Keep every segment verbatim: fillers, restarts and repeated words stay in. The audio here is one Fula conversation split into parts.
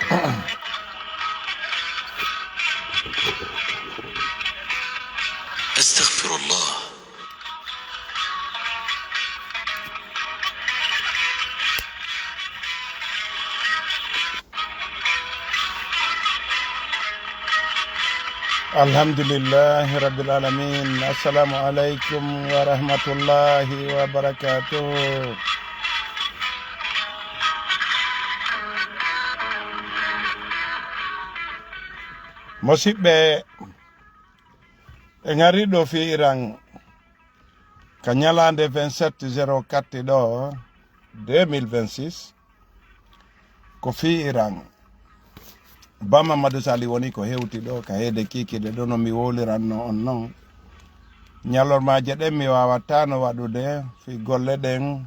أستغفر الله. الحمد لله رب العالمين. السلام عليكم ورحمة الله وبركاته. Musidɓe, en ari ɗo fii Iran ka ñalaande vingt-sept zéro quatre ɗo, deux mille vingt-six, ko fii Iran. Ba Mamadou Sali woni ko hewti ɗo ka heede kiikiiɗe ɗo no mi wowliranno on non. Ñalormaaje ɗen mi waawatano waɗude fii golle ɗen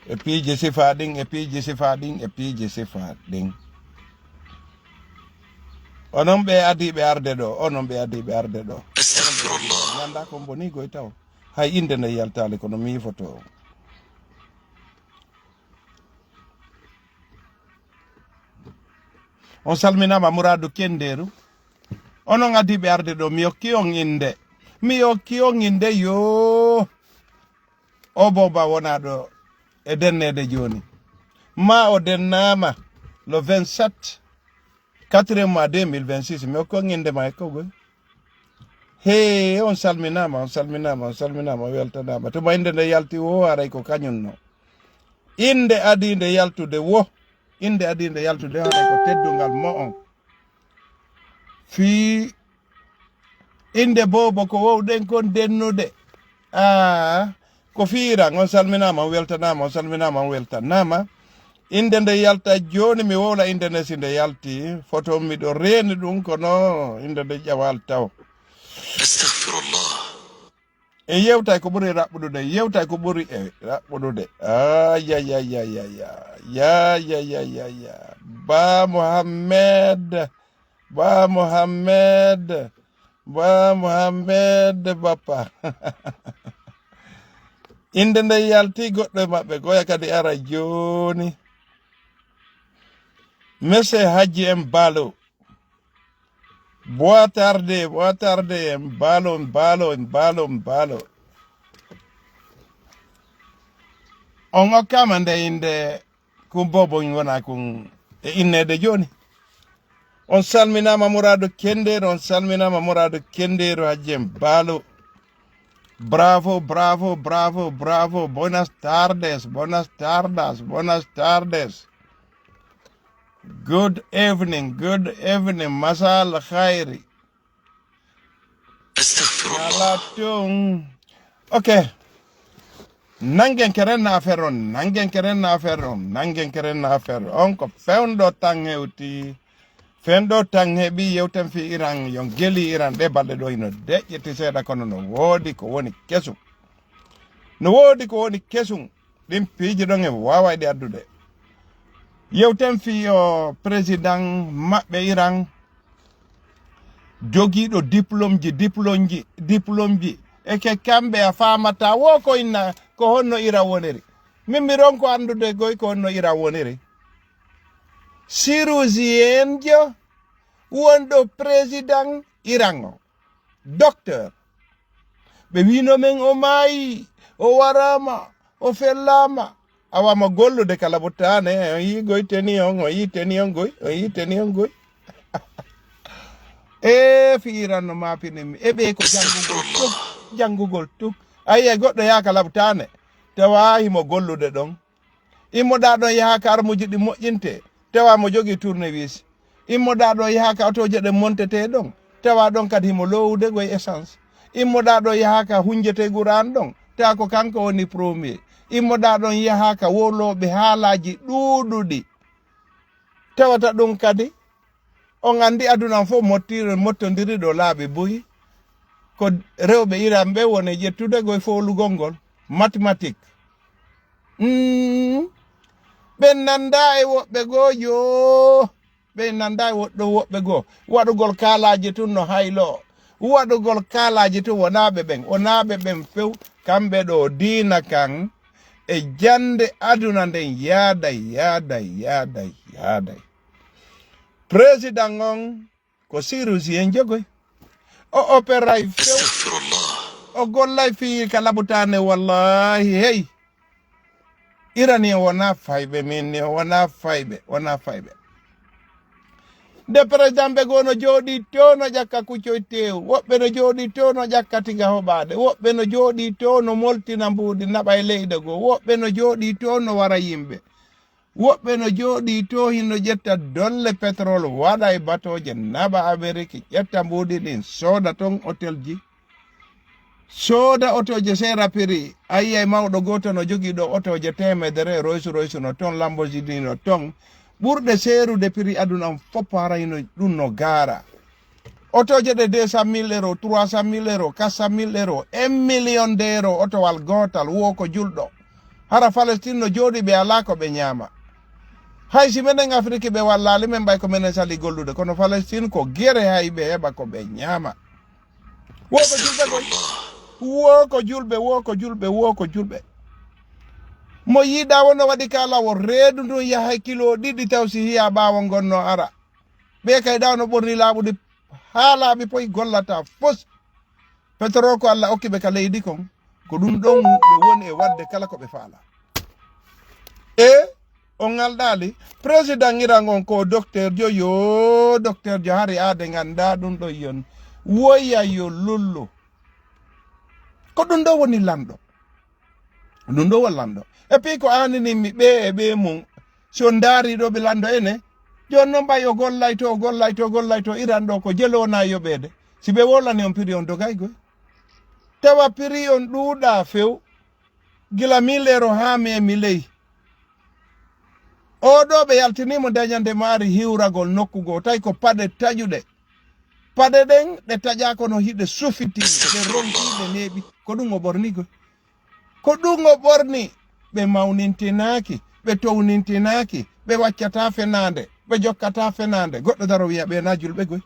e piiji sifa ɗin, e piiji sifa ɗin, e piiji sifa ɗin. Onon ɓe adiiɓe arde ɗo, onon ɓe adiiɓe arde ɗo. Astaghfirullah. Mi annda ko mboni goy taw. Hay innde nde yaltaali kono miifoto. On salminaama Muradu Kendeeru. Onon adiiɓe arde ɗo, mi okki on innde. Mi okki on innde yoo. O booba wonaa ɗo e denneede jooni. Ma o dennaama le vingt-sept quatrième mois deux mille vingt-six, mi okki on innde ma e kogol. Hee, on salminaama, on salminaama, on salminaama, on weltanaama. Tuma innde nde yalti wo, haray ko kañum no. Innde adiinde yaltude wo, innde adiinde yaltude haray ko teddungal mo'on. Fii innde boobo ko wowɗen kon dennude. Aa, ko fii Iran, on salminaama, on weltanaama, on salminaama, on weltanaama. Innde nde yalta jooni, mi wowla innde nde si nde yalti. Foto miɗo reeni ɗum, kono innde nde ƴawaali taw. Astaghfirullah. En yewtay ko ɓuri raɓɓuɗude, yewtay ko ɓuri e raɓɓuɗude. Ayayayayaya. Yayayayaya. Ba Mohammed. Ba Mohammed. Ba Mohammed Bappa. Innde nde yalti goɗɗo e maɓɓe, goya kadi ara jooni. Monsieur Hadji M Balo. Boa tarde, boa tarde, M Balo, M Balo, M Balo, M Balo. On okkaama nde innde kun boobo wona kun e inneede jooni. On salminaama Muradu Kendeeru, on salminaama Muradu Kendeeru, Hadji M Balo. Bravo, bravo, bravo, bravo. Buenas tardes, buenas tardes, buenas tardes. Good evening, good evening. Masal khairi. Astaghfirullah. Ala tun. Ok. Nangen keren na affaire on, nangen keren na affaire on, nangen keren na affaire on. Ko fewndo tan hewti. Fewndo tan heɓi yewten fii Iran, yon geli Iran, ɗe balɗe ɗo ino deƴƴiti seeɗa, kono no woodi ko woni kesum. No woodi ko woni kesum. Ɗin piiji ɗon en waaway ɗi addude. Yewten fii o président maɓɓe Iran, jogiiɗo diplôme ji, diplôme ji, diplôme ji. E ke kamɓe a faamata wo ko inna, ko honno Iran woniri. Min mi ronko anndude goy ko honno Iran woniri. Chirurgien jo wonɗo président Iran o. Docteur. Ɓe wino men o maayi, o waraama, o fellaama. Awa mo gollude kala butaane, o yii goy teni on, o yii teni on goy, o yii teni on goy. E fii Iran no maapini mi. E ɓe ko janngugol tuk, janngugol tuk. Ayi, e goɗɗo yaaka labtaane, tawa himo gollude ɗon. Immoɗaa ɗon yahaa ka armuuji ɗi moƴƴinte, tawa mo jogii tournevis. Immoɗaa ɗon yahaa ka otooje ɗen montetee ɗon, tawa ɗon kadi himo loowude goy essence. Immoɗaa ɗon yahaa ka hunjetee Qur'an ɗon, tawa ko kanko woni premier. Immoɗaa ɗon yahaa ka wolooɓe haalaaji ɗuuɗuɗi. Tawata ɗum kadi, on anndi aduna on fof mottiri-, mottondiri ɗo laabi buy. Ko rewɓe Iran ɓe woni ƴettude goy foolugol ngol, mathématique. Mm. Ɓe nannda e woɓɓe goo, yoo. Ɓe nannda e woɗɗo woɓɓe goo. Waɗugol kaalaaji tun no hayloo. Waɗugol kaalaaji tun wonaa ɓe ɓen. Wonaa ɓe ɓen few. Kamɓe ɗo diina kan e jannde aduna nden yaaday, yaaday, yaaday, Haaday. Président on ko chirurgien jogoy. O operay few. O gollay fii ka labutaane, wallahi, hey. Iranien wona fayɓe, min ni wona fayɓe, wona fayɓe. Nde président ɓe goo no jooɗii to no ƴakka kuccoy tew, woɓɓe no jooɗii to no ƴakka tiga hoɓaaɗe, woɓɓe no jooɗii to no moltina mbuuɗi naɓa e leyɗe goo, woɓɓe no jooɗii to no wara yimɓe, woɓɓe no jooɗii to hino ƴetta dolle pétrole waɗa e batooje naɓa Ameriki, ƴetta mbuuɗi ɗin sooda ton hôtelji. Sooda otooje seera prix. A yi'ay mawɗo gooto no jogii ɗo otooje teemedere, Rolls Royce no ton, Lamborghini no ton. Ɓurɗe seerude prix aduna on fof hara hino ɗum no gaara. Otooje ɗe deux cent mille euros, trois cent mille euros, quatre cent mille euros, un million de euros, otowal gootal, wo ko julɗo. Hara Palestine no jooɗii ɓe alaa ko ɓe ñaama. Hay si menen Afrique ɓe wallaali men ɓay ko menen sali gollude, kono Palestine ko gere hay ɓe heɓa ko ɓe ñaama. Wo ko julɓe koy. Wo ko julɓe, wo ko julɓe, wo ko julɓe. Mo yiɗa wono waɗi kala wo reedu ndun yahay kilo ɗiɗi taw si hiya ɓaawo ngon no ara. Ɓe kay ɗa no ɓorni laaɓuɗi haa laaɓi poy gollata fos. Petoro ko Allah okki ɓe ka leydi kon. Ko ɗum ɗon ɓe woni e waɗde kala ko ɓe faala. E on ngalɗaali, président Iran on ko docteur jo, yo docteur jo, hari aade ngannda ɗum ɗo yon. Woya yo lullu. Ko ɗum ɗo woni lanɗo. Ɗum ɗo woni lanɗo. Et puis ko aanini mi ɓe e ɓe mum. Si on ndaari ɗo ɓe lanɗo ene. Jooni noon ɓay o gollay to, o gollay to, o gollay to. Iran ɗo ko jelo wona yoɓeede. Si ɓe wolani on prix on dogay goy. Tawa prix on ɗuuɗa few. Gila mille euro haa memi ley. Oo ɗoo ɓe yaltiniimo dañande maari hiwragol nokku goo, tawi ko paɗe taƴuɗe. Paɗe ɗen ɗe taƴaa kono hiɗe sufiti, ɗe ronki, ɗe neeɓi. Ko ɗum o ɓornii koy. Ko ɗum o ɓornii. Ɓe mawnintinaaki, ɓe townintinaaki, ɓe waccataa fenaande, ɓe jokkataa fenaande. Goɗɗo daro wiya ɓe na julɓe koy.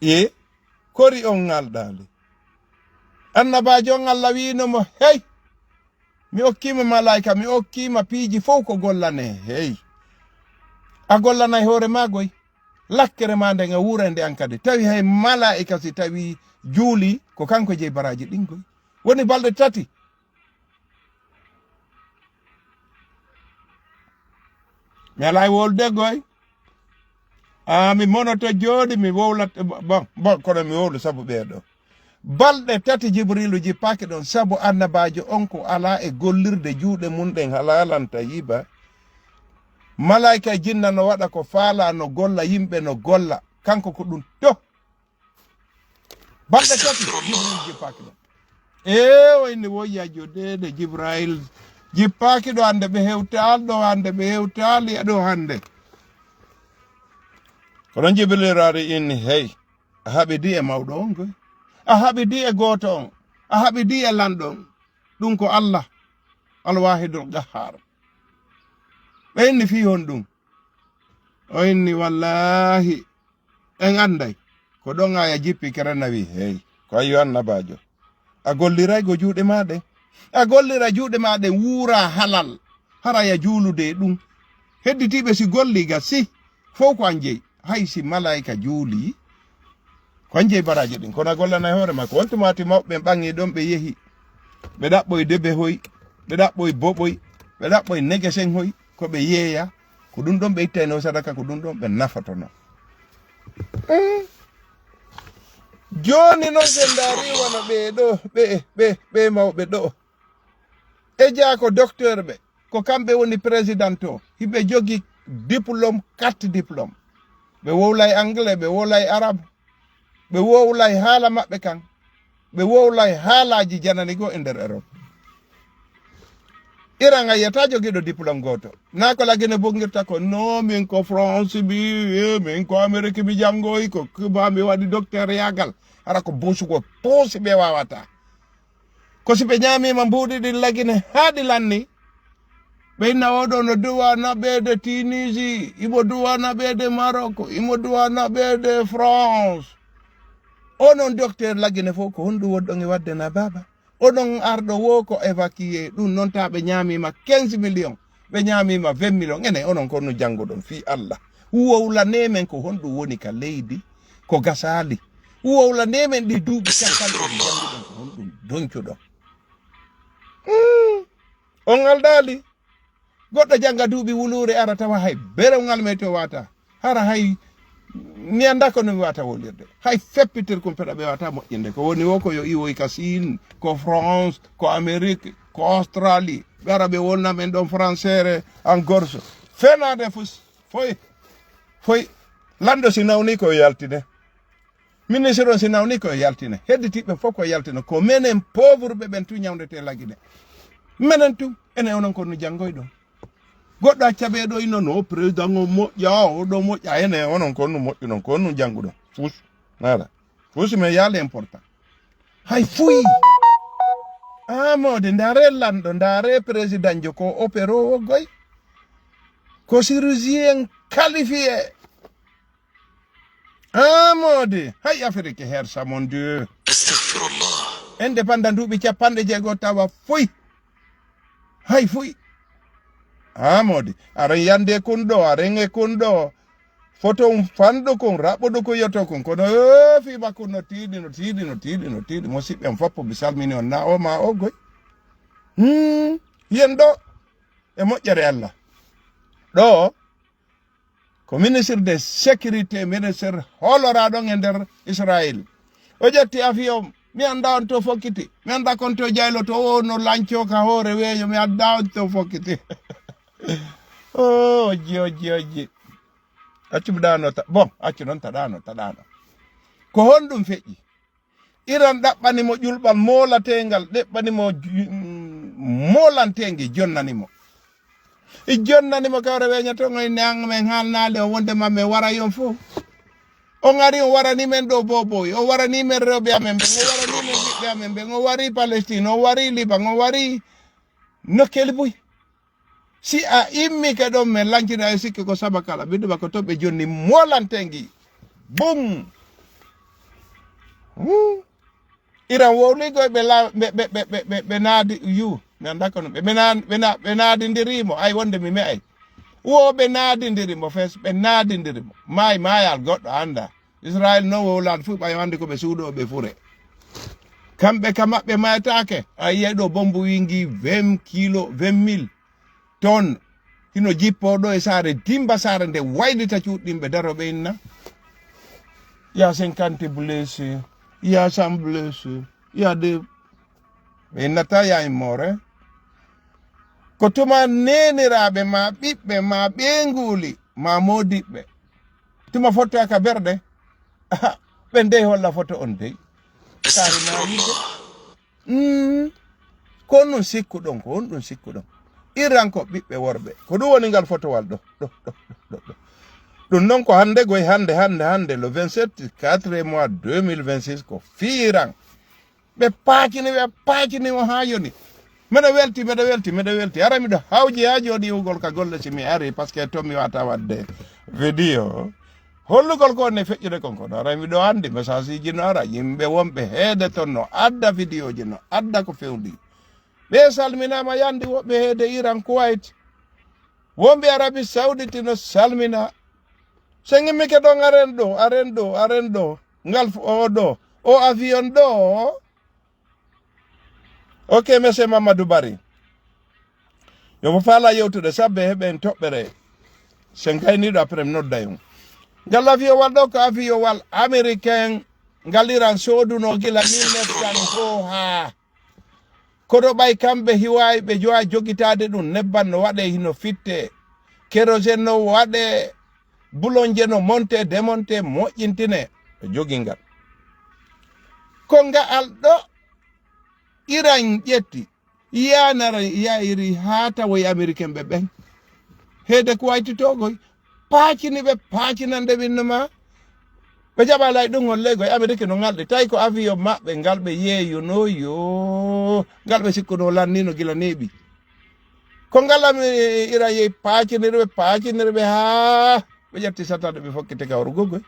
Ee, kori on ngalɗaali. Annabaajo on Allah wiino mo, hey! Mi okkiima malaa'ika, mi okkiima piiji fow ko gollane. Hey! A gollanay hoore maa goy. Lakkere maa nden e wuurande an kadi. Tawi hay malaa'ika si tawi juuli ko kanko jeyi baraaji ɗin goy. Woni balɗe tati. Mi alay wolde goy. Ah, mi monoto jooɗi, mi wowlat, bon, bon, kono mi wowlu sabu ɓee ɗo. Balɗe tati Jibriilu jippaaki ɗon, sabu annabaajo on ko alaa e gollirde juuɗe mum ɗen halaalan tayiba. Malaa'ika e jinna no waɗa ko faalaa, no golla, yimɓe no golla. Kanko ko ɗum to. Balɗe tati Jibriilu jippaaki ɗon. Ee, o inni wo yajjo deede Jibraayil jippaaki ɗo hannde, ɓe hewtaali ɗo hannde, ɓe hewtaali e ɗo hannde. Kono Jibriilu ari inni, hey, a haɓidi e mawɗo on koy. A haɓidi e gooto on. A haɓidi e lanɗo on. Ɗum ko Allah, Alwaahidul Qahhaar. Ɓe inni fii honɗum? O inni, wallaahi, en annday. Ko ɗon aya jippi kerana wi, hey, ko ayyo annabaajo. A golliray go juuɗe maa ɗen. A gollira juuɗe maa ɗen wuura halal. Hara ya juulude e ɗum. Hedditiiɓe si golli ga si. Fow ko an jeyi. Hay si malaa'ika juuli. Ko an jeyi baraaji ɗin. Kono a gollanay hoore maa. Ko on tumaati mawɓe ɓen ɓaŋi ɗon ɓe yehi. Ɓe ɗaɓɓoy debe hoy. Ɓe ɗaɓɓoy boɓoy. Ɓe ɗaɓɓoy negesen hoy. Ko ɓe yeeya. Ko ɗum ɗon ɓe ittayno sadaka. Ko ɗum ɗon ɓe nafotono. Eh. Jooni noon, so en ndaari wano ɓee ɗoo, ɓee, ɓee, ɓee mawɓe ɗoo. E jaa ko docteur ɓe, ko kamɓe woni président to. Hiɓe jogi diplôme, quatre diplôme. Ɓe wowlay anglais, ɓe wowlay arabe, ɓe wowlay haala maɓɓe kan, ɓe wowlay haalaaji janani goo e nder Europe. Iran a yiyata jogiiɗo diplôme gooto. Naa ko Lagine bongirta ko, no, min ko France mi, eh, min ko Amérique mi janngoyi, ko Cuba mi waɗi docteur yaagal. Hara ko buusugo puusi ɓe waawata. Ko si ɓe ñaamiima mbuuɗi ɗin Lagine haa ɗi lanni, ɓe inna oo ɗoo no duwa naɓeede Tunisie, imo duwa naɓeede Maroc, imo duwa naɓeede France. Onon docteur Lagine fof, ko honɗum wonɗon e waɗde na baaba? Oɗon arɗo wo ko évacué, ɗum noon taa ɓe ñaamiima quinze millions. ɓe ñaamiima vingt millions. Enen onon ko no jannguɗon fii Allah. Wowlanee men ko honɗum woni ka leydi, ko gasaali. Wowlanee men ɗi duuɓi capanɗe ɗi jannguɗon ko honɗum doncuɗon. Hmm. On aldaali. Goɗɗo jannga duuɓi wuluure ara tawa hay berewŋal men to waata. Hara hay mi annda ko no mi waata wolirde. Hay feppitir kumpeɗa ɓe waata moƴƴinde. Ko woni wo ko yo iwoy ka Siin, ko France, ko Amérique, ko Australie. Ɓe ara ɓe wolna men ɗon françaire en gorso. Fenaade fus, foy, foy. Lanɗo si nawni ko yo yaltine. Ministre on si nawni ko yo yaltine. Hedditiiɓe fof ko yo yaltine. Ko menen pauvre ɓe ɓen tun ñawndete lagine. Menen tun, enen onon ko no janngoy ɗon. Goɗɗo acca ɓe ɗo ino no président o moƴƴa, o ɗo moƴƴa, enen onon ko no moƴƴuɗon, ko no jannguɗon. Fus. Voilà. Fus mais y a l'important. Hay fuy. Amode, ndaare lanɗo, ndaare président jo ko opéro o goy. Ko chirurgien qualifié. Amode, hay Afrique hersa mon Dieu. Astaghfirullah. Indépendant duuɓi capanɗe jeego tawa fuy. Hay fuy. Amode, aran yande kun ɗo, aran e kun ɗo. Foto um fanɗo kun, raɓɓuɗo kun yoto kun. Kono, eh, fii makko no tiiɗi, no tiiɗi, no tiiɗi, no tiiɗi. Musiɓɓe am foppo mi salmini on na o ma o goy. Hmm, yen ɗo. E moƴƴere Allah. Ɗo, ko ministre de sécurité, ministre hooloraaɗo e nder Israël. O ƴetti avion, mi annda on to fokkiti, mi annda kon to jaylo to o no lanco ka hoore weeyo, mi annda on to fokkiti. Oh, ojji, ojji, ojji. Accu mi ɗaano ta-, bon, accu noon ta ɗaano, ta ɗaano. Ko honɗum feƴƴi? Iran ɗaɓɓani mo ƴulɓal moolateengal, ɗeɓɓani mo ju-, mm, moolanteengi jonnani mo. I jonnani mo kawre weña toon, o inni, "An men haalnaali on wonde ma men wara yon fof." On ari, on warani men ɗo boboy, o warani men rewɓe amen ɓen, o warani men ɓiɓɓe amen ɓen, o wari Palestine, o wari Liban, o wari nokkeeli buy. Si a immi ka ɗon, men lancina e sikke ko saba kala, ɓiɗɗo makko to ɓe jonni molantengi. Bum! Hmm. Iran wowligo ɓe la-, ɓe, ɓe, ɓe, ɓe, ɓe, ɓe naadi yu. Mi annda kono ɓe, ɓe na-, ɓe na-, ɓe naadindiri mo. Ay, wonde mi me'ay. Wo ɓe naadindiri mo fes, ɓe naadindiri mo. Maay, maayal goɗɗo annda. Israel noon wowlaade fof, ɓay o anndi ko ɓe suuɗo, ɓe fure. Kamɓe ka maɓɓe maytaake. A yiyay ɗo bombu wingi vingt kilo, vingt mille tonnes. Hino jippoo ɗo e saare, dimba saare nde, waylita cuuɗi ɗin, ɓe daro ɓe inna. Il y a cinquante blessés, il y a cent blessés, il y a des, ɓe innata ya immoore. Ko tuma neeniraaɓe ma, ɓiɓɓe ma, ɓeenguuli ma, moodiɓɓe. Tuma fottoya ka berɗe. Aha, ɓen dey holla foto on dey. Kaari ma yidde. Mm. Ko on ɗum sikkuɗon, ko on ɗum sikkuɗon. Iran ko ɓiɓɓe worɓe. Ko ɗum woni ngal fotowal ɗo, ɗo, ɗo, ɗo, ɗo. Ɗum noon ko hannde goy, hannde, hannde, hannde, le vingt-sept quatre mois deux mille vingt-six ko fii Iran. Ɓe paacini, ɓe paacini mo haa yoni. Miɗo welti, miɗo welti, miɗo welti. Hara miɗo hawji haa jooɗi iwgol ka golle si mi ari, parce que to mi wata waɗde vidéo. Hollugol ko ne feƴƴude kon kono. Hara miɗo anndi message ji no ara. Yimɓe wonɓe heede ton no adda vidéo ji, no adda ko fewndi. Ɓe salminaama yandi woɓɓe heede Iran, Kuwait. Wonɓe Arabie Saoudite no salmina. Sen immike ɗon, aren ɗo, aren ɗo, aren ɗo. Ngal f-, o ɗo. O avion ɗo. Ok, monsieur Mamadou Bari. Yo mo faala yewtude, sabbe heɓen toɓɓere. Sen gayniiɗo après mi nodda on. Ngal avion wal ɗo ko avion wal américain. Ngal Iran sooduno gila mille neuf cent ko haa. Kono ɓay kamɓe hiwaay ɓe jowa jogitaade ɗum, nebban no waɗee hino fittee, kérosène no waɗee, boulonje no montee, démontee, moƴƴintinee, ɓe jogii ngal. Ko nga'al ɗo Iran ƴetti, yaanara yayri haa tawoy Américain ɓe ɓen. Heede ko waytitoogoy, paacini ɓe, paacinande winno ma. Ɓe jaɓa lay ɗum holleygo e Amerique no ngalɗi. Tawi ko avion maɓɓe ngal ɓe yeeyono yo, ngal ɓe sikkuno lannino gila neeɓi. Ko ngal ami ira yehi paaciniri ɓe, paaciniri ɓe haa ɓe ƴetti satade ɓe fokkiti ka wuro goggoy.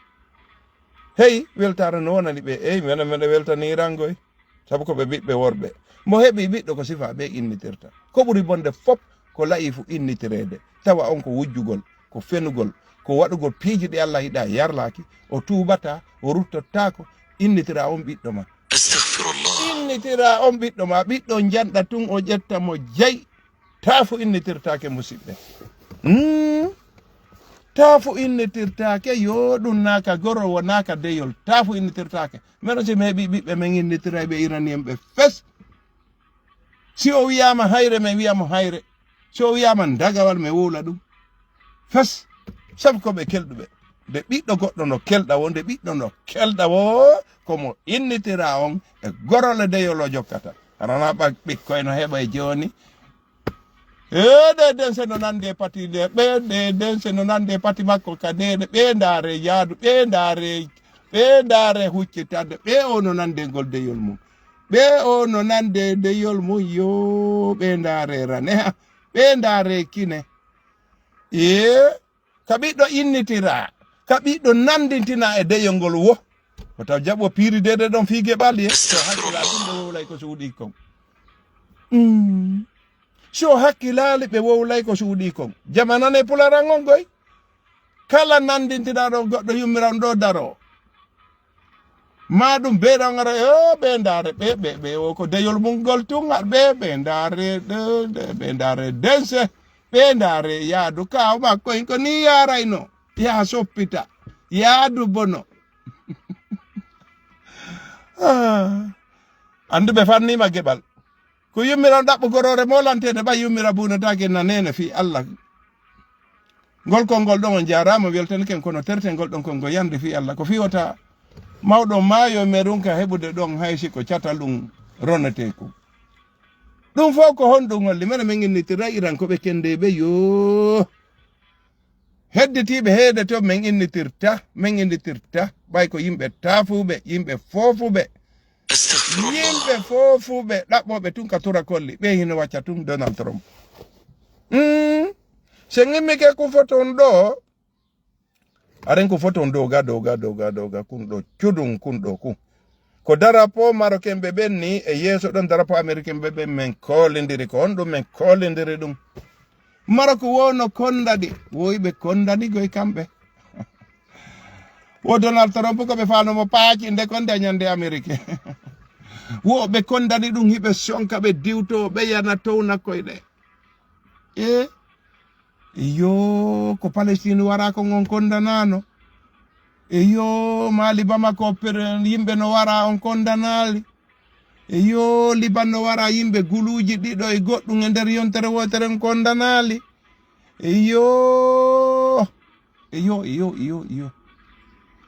Hey, weltaare no wonani ɓe. Ey, menen, menen weltani Irangoy. Sabu ko ɓe ɓiɓɓe worɓe. Mo heɓi ɓiɗɗo ko sifa ɓe innitirta. Ko ɓuri bonde fop, ko la'ifu innitireede, tawa on ko wujjugol, ko fenugol, ko waɗugol piiji ɗi Allah yiɗaa yarlaaki, o tuubataa, o ruttottaako, innitiraa on ɓiɗɗo ma. Astaghfirullah. Innitiraa on ɓiɗɗo ma, ɓiɗɗo njanɗa tun o ƴetta mo jey. Taafu innitirtaake, musiɓɓe. Hmm? Taafu innitirtaake, yo ɗum naaka goro, wo naaka deyol. Taafu innitirtaake. Meno si mi heɓi ɓiɓɓe men innitiray ɓe iraniyem ɓe fes. Si o wiyaama hayre, mi wiya mo hayre. Si o wiyaama ndagawal, mi wowla ɗum. Fes. Sabu ko ɓe kelɗuɓe. Nde ɓiɗɗo goɗɗo no kelɗa wo, nde ɓiɗɗo no kelɗa wo, ko mo innitira on e gorole deyol o jokkata. Hara na ɓa ɓikkoy no heɓa e jooni. E ɗe dense no nande pati ɗe, ɓe ɗe dense no nande pati makko ka ɗe, ɗe ɓe ndaare yaadu, ɓe ndaare, ɓe ndaare huccitande, ɓe o no nande ngol deyol mum. Ɓe o no nande deyol mum, yo ɓe ndaare raneha, ɓe ndaare kine. E ka ɓiɗɗo innitira, ka ɓiɗɗo nandintina e deyol ngol wo. Ko taw jaɓo piiri dede ɗon fii geɓal ye. So hakkila ɗum ɓe wowlay ko suuɗi kon. Mm. So hakkilaali ɓe wowlay ko suuɗi kon. Jamanane pularan on goy. Kala nandintinaɗo goɗɗo yummiran ɗo daro. Ma ɗum beeɗa ngara, "Yo, ɓe ndaare, ɓe, ɓe, ɓe, o ko deyol mum ngol tun, ar ɓe, ɓe ndaare, ɗe, ɗe, ɓe ndaare dense, ɓe ndaare yaadu ka o makko en ko ni yaarayno, yaa soppita, yaadu bono." Ah. Anndu ɓe fanniima geɓal. Ko yummiran ɗaɓɓo goroore moolantede ɓay yummira buunataake nanene fii Allah. Ngol konngol ɗon on jaaraama weltaniken kono terten ngol ɗon konngol yande fii Allah. Ko fii wota mawɗo maayo merunka heɓude ɗon hay si ko catal ɗum roneteeku. Ɗum fof ko honɗum holli? Mene men innitira iran ko ɓe kende ɓe yoo. Hedditiiɓe heede to men innitirta, men innitirta. Ɓay ko yimɓe taafuuɓe, yimɓe foofuɓe. Astaghfirullah. Yimɓe foofuɓe ɗaɓɓooɓe tun ka tura kolli. Ɓe hino wacca tun Donald Trump. Mm. Se ngimmi ke kun foton ɗo. Aren kun foton doga, doga, doga, doga. Kun ɗo cudun, kun ɗo kun. Ko darapo Marocain ɓe ɓen ni e yeeso ɗon darapo Américain ɓe ɓen men koolindiri. Ko honɗum men koolindiri ɗum? Marok wo no kondani, wo ɓe kondani goy kamɓe. Wo Donald Trump ko ɓe faano mo paaci nde konde a ñande Amérique. Wo ɓe kondani ɗum hiɓe sonka ɓe diwto ɓe yana towna koyɗe. E yo ko Palestine wara ko ngon kondanano. E yo Mali Bamako per-, yimɓe no wara on kondanaali. E yo Liban no wara yimɓe guluuji ɗiɗo e goɗɗum e nder yontere wootere on kondanaali. E yo, e yo, e yo, e yo, e yo.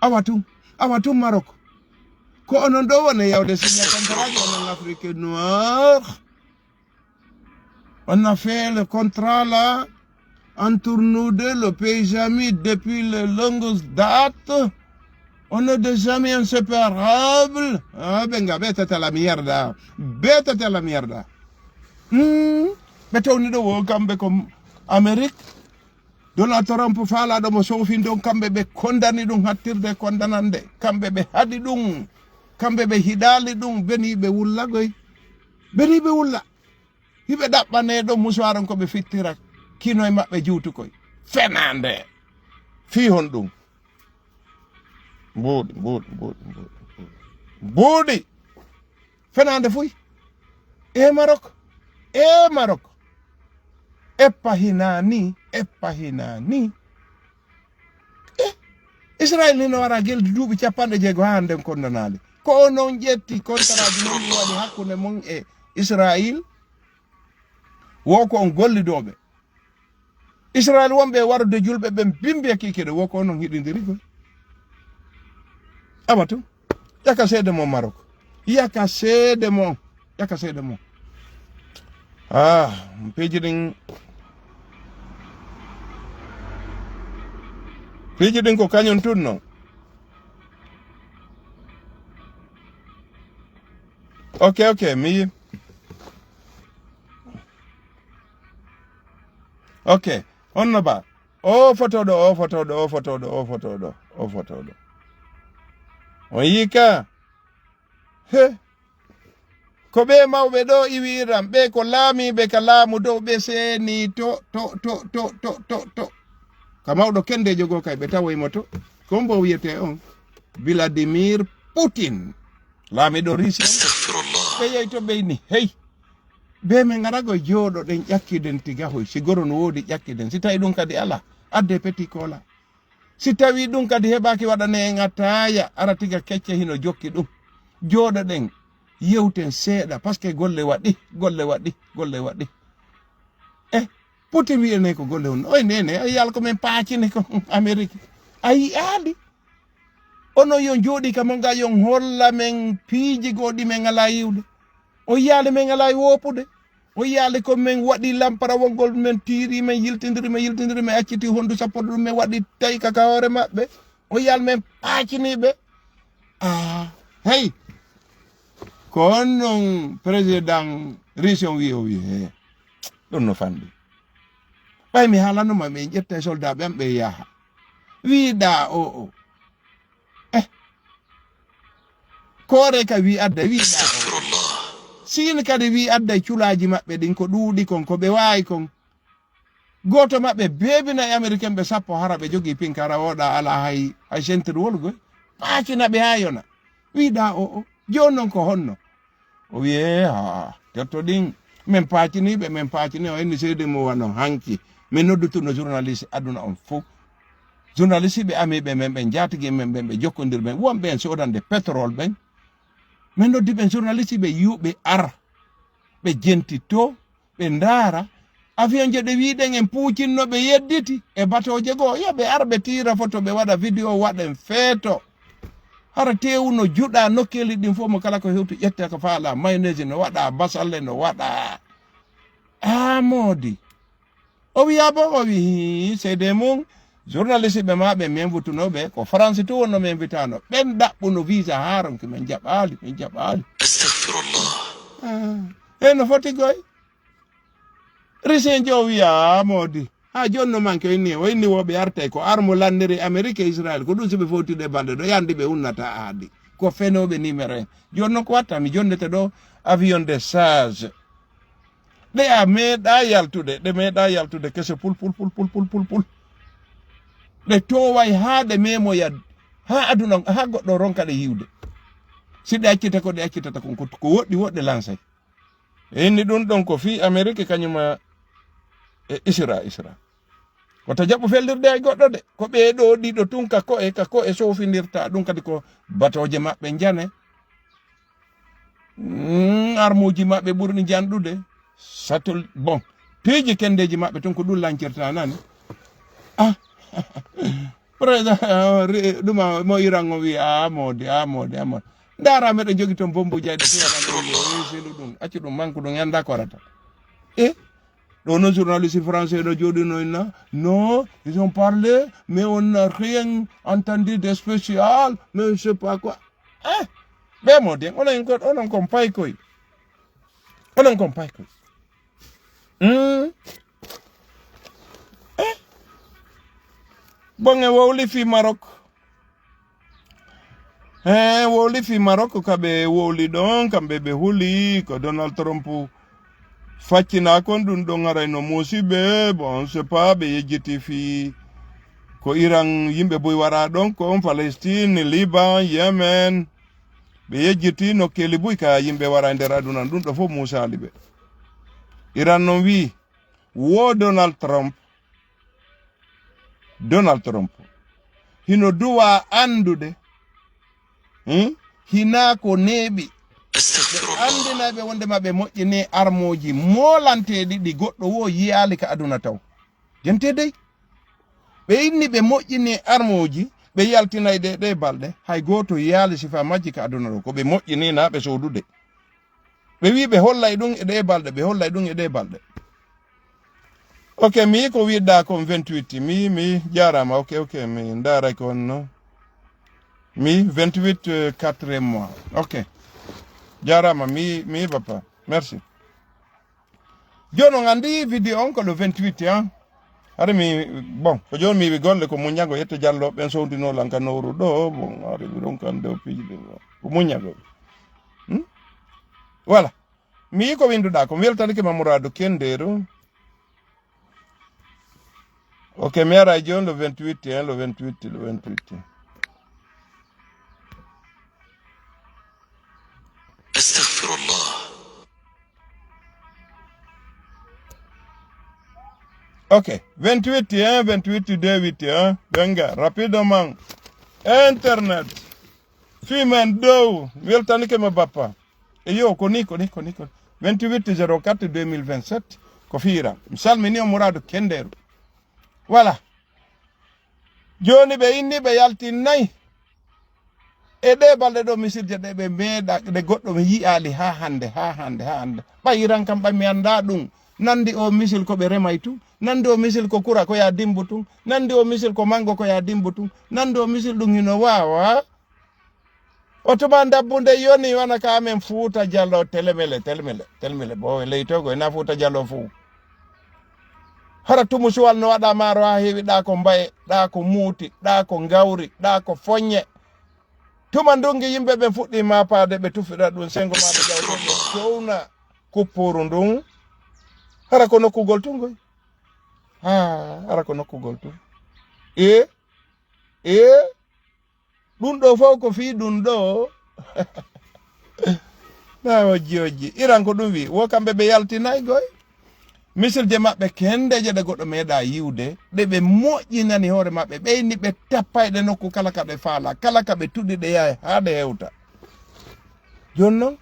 Awa tun, awa tun Marok. Ko onon ɗo woni yawde signa contrat onon Afrique noire. On a fait le contrat là entre nous deux, le pays ami, depuis les longues dates. On est des amis inséparables. Ah, venga, vete a la mierda. Vete a la mierda. Hmm? Ɓe tawni ɗo wo kamɓe ko Amérique. Donald Trump faalaɗo mo soofin ɗon, kamɓe ɓe kondani ɗum hattirde kondanande. Kamɓe ɓe haɗi ɗum. Kamɓe ɓe hiɗaali ɗum. Beni ɓe wulla goy. Beni ɓe wulla. Hiɓe ɗaɓɓane ɗo musuwaaron ko ɓe fittira kinoy maɓɓe juutukoy. Fenaande. Fii hon ɗum? Mbuuɗi, mbuuɗi, mbuuɗi, mbuuɗi, mbuuɗi. Mbuuɗi. Fenaande fuy. E Marok. E Marok. Eppa hinaa ni. Eppa hinaa ni. Eh, Israel ni no wara geldi duuɓi capanɗe jeego haa hannde on kondanaali. Ko o non ƴetti kontaraaji mon ɗi waɗi hakkunde mon e Israel. Wo ko on gollidooɓe. Israel wonɓe e warude julɓe ɓen bimbi e kikiɗe, wo ko on non hiɗindiri gol. Awa tun. Ƴaka seede mon Marok. Ƴaka seede mon. Ƴaka seede mon. Ah, piiji ɗin. Piiji ɗin ko kañum tun non. Ok, ok, mi yi. Ok, on no ba. O foto ɗo, o foto ɗo, o foto ɗo, o foto ɗo, o foto ɗo. On yi ka? He. Ko ɓe mawɓe ɗo iwi Iran, ɓe ko laamiiɓe ka laamu dow, ɓe seeni to, to, to, to, to, to, to. Ka mawɗo kendeejo goo kay ɓe tawoy mo to. Ko mbo wiyetee on? Vladimir Putin. Laamiiɗo Russie on. Astaghfirullah. Ɓe yehi to ɓe inni, hey, be men ngara goy jooɗoɗen ƴakkiden tiga hoy, si goro no woodi ƴakkiden. Si tawi ɗum kadi alaa, addee petit cola. Si tawi ɗum kadi heɓaaki waɗanee en ataaya, ara tiga kecce hino jokki ɗum. Jooɗoɗen, yewten seeɗa, parce que golle waɗi, golle waɗi, golle waɗi. Eh, Putin wi'anee ko golle honno? Oy, nene, a yiyii ko men paacini ko Amerik. A yi'aali? Onon yon jooɗii ka mon ga, yon holla men piiji goo ɗi men alaa yi'ude. O yi'aali men alaa woopude. O yi'aali ko men waɗi lampara wongol, men tiiri, men yiltindiri, men yiltindiri, men acciti hondu sappo ɗum, men waɗi tawi ka, ka hoore maɓɓe. O yi'aali men paacini ɓe. Ah, hey. Ko on non président Russie on wi'i, o wi'i, he. Ɗum no fanɗi. Ɓay mi haalanoma, ɓe ƴetta e soldaaɓe am, ɓe yaha. Wiiɗaa o, o. Eh. Koore ka wi adda, wiiɗaa o. Astaghfirullah. Siin kadi wi adda e culaaji maɓɓe ɗin ko ɗuuɗi kon, ko ɓe waawi kon. Gooto maɓɓe beebina e Ameriken ɓe sappo, hara ɓe jogii pinka, hara wooɗaa alaa hay, hay sentirwol goy. Paacina ɓe haa yona. Wiiɗaa o, o. Jooni non ko honno? O wi'e, haa, jotto ɗin, men paacini ɓe, men paacini, o inni seede mo wano hanki. Min noddutuno journaliste aduna on fow. Journaliste ɓe ami ɓe men, ɓe njaatigi men, ɓen ɓe jokkondir men. Wonɓe en soodande pétrole ɓen. Men noddi ɓen journaliste ɓe yi'u ɓe ara. Ɓe jentito, ɓe ndaara. Avion je ɗe wi'uɗen en puucinno ɓe yedditi e batooje goo. Yo ɓe ar ɓe tiira foto, ɓe waɗa vidéo, waɗen feeto. Hara teewu no juɗa nokkeeli ɗin fof, mo kala ko hewti ƴetta ko faala, mayonnaise no waɗa, basalle no waɗa. Aa, moodi. O wi'a bo, o wi'i, hii, seede mum, journaliste ɓe ma ɓe mi invituno ɓe, ko France to wonno mi invitano. Ɓen ɗaɓɓuno visa haa ronki, min jaɓaali, min jaɓaali. Astaghfirullah. Ah, e no foti goy? Rusien jo wi'a, aa, moodi. Haa jooni no manke o inni, o inni wo ɓe artay ko armo lanniri Amerik e Israel. Ko ɗum si ɓe fowtide balɗe ɗo, yandi ɓe unnata aadi. Ko fenooɓe numéro un. Jooni non ko watta, mi jonnete ɗo avion de charge. Ɗe a meeɗa yaltude, ɗe meeɗa yaltude kese pul, pul, pul. Ɗe tooway haa ɗe memoya, haa aduna, haa goɗɗo ronka ɗe yi'ude. Si ɗe accita ko ɗe accitata kon, ko, ko woɗɗi woɗɗe lansay. E inni ɗum ɗon ko fii Amerik kañum e Isra, Isra. Wota jaɓu fellirde e goɗɗo de. Ko ɓee ɗoo ɗiɗo tun ka ko'e, ka ko'e soofindirta ɗum kadi ko batooje maɓɓe njane. Mm, armuuji maɓɓe ɓurni janɗude. Satul, bon, piiji kendeeji maɓɓe tun ko ɗum lancirta nani. Ah, président, ah, ri-, ɗum a, mo Iran o wi, a moodi, a moodi, a moodi. Ndaara meɗen jogi ton bombuji ay ɗo. Astaghfirullah. Selu ɗum, accu ɗum, manku ɗum, yanda ko arata. E? Ɗo no journaliste français no jooɗi no inna, non, ils ont parlé, mais on n'a rien entendu de spécial, mais je sais pas quoi. Eh, ɓe mo den, onon ko, onon kon pay koy. Onon kon pay koy. Hmm? Eh? Bon, e wowli fi Maroc. He wowli fi Maroc ka ɓe wowli ɗon, kamɓe ɓe huli ko Donald Trump faccina kon, ɗum ɗon haray no muusi ɓe. Bon, c'est pas, ɓe yejjiti fi ko Iran yimɓe buy wara ɗon, kon Palestine, Liban, Yemen. Ɓe yejjiti nokkeeli buy ka yimɓe wara nder aduna, ɗum ɗo fof muusaali ɓe. Iran non wi, wo Donald Trump, Donald Trump hino duwa anndude, hmm? Hinaa ko neeɓi. Ɓe anndinay ɓe wonde ma ɓe moƴƴini armooji moolanteeɗi ɗi goɗɗo wo yiyaali ka aduna taw. Jente dey. Ɓe inni ɓe moƴƴini armooji, ɓe yaltinay ɗe, ɗe balɗe. Hay gooto yiyaali sifa majji ka aduna ɗo. Ko ɓe moƴƴini na ɓe soodude. Ɓe wi ɓe hollay ɗum e ɗe balɗe, ɓe hollay ɗum e ɗe balɗe. Ok, mi ko wiɗɗa kon vingt-huit, mi, mi jaarama, ok, ok, mi ndaaray ko honno. Mi vingt-huit, euh, quatrième mois. Ok. Jaarama, mi, mi papa. Merci. Jooni on anndi vidéo on ko le vingt-huit, hein? Hari mi, bon, ko jooni mi wi golle ko muññago yette Jallo ɓen sowndino lan ka nowru ɗo, bon, hari mi ronkan ɗo piiji ɗin, ko muññago. Hmm? Voilà. Mi yii ko winnduɗaa ko, mi weltanike ma Muraadu Kendeeru. Ok, mi ara jooni le vingt-huit, hein, le vingt-huit, le vingt-huit. Astaghfirullah. Ok, vingt-huit, hein, vingt-huit, deux, huit, hein, Benga, rapidement. Internet. Fimen dow, weltanike ma bappa. Eyo, ko ni, ko ni, ko ni, ko ni. Vingt-huit zéro quatre deux mille vingt-sept, ko fiira. Mi salmini on Muraadu Kendeeru. Voilà. Jooni ɓe inni ɓe yaltin nayi. E ɗe balɗe ɗo misilje ɗe ɓe meeɗa, ɗe goɗɗo mi yi'aali haa hannde, haa hannde, haa hannde. Ɓay Iran kam ɓay mi anndaa ɗum. Nandi o misil ko ɓe remay tun. Nandi o misil ko kura ko yaa dimbu tun. Nandi o misil ko mango ko yaa dimbu tun. Nandi o misil ɗum hino waawa. O tuma ndabbu nde yoni wana ka amen Fuuta Jallo telemele, telemele, telemele. Bo e leytogo ena Fuuta Jallo fuu. Hara tumu suwal no waɗa maaro haa heewi ɗa ko mbaye, ɗa ko muuti, ɗa ko ngawri, ɗa ko fonye. Tuma ndungi yimɓe ɓen fuɗɗi maapaade, ɓe tufira ɗum sengo maaɓe jawɗo ɓe cowna kuppuru ndun. Hara ko nokkugol tun goy. Ha, hara ko nokkugol tun. E, e, ɗum ɗo fof ko fii ɗum ɗo. Na ojji ojji. Iran ko ɗum wi, wo kamɓe ɓe yaltinay goy. Misilje maɓɓe kendeeje ɗe goɗɗo meeɗa yiwde, ɗe ɓe moƴƴinani hoore maɓɓe, ɓeyni ɓe tappayɗe nokku kala ka ɓe faala, kala ka ɓe tuɗi ɗe yahay haa ɗe hewta. Jooni non,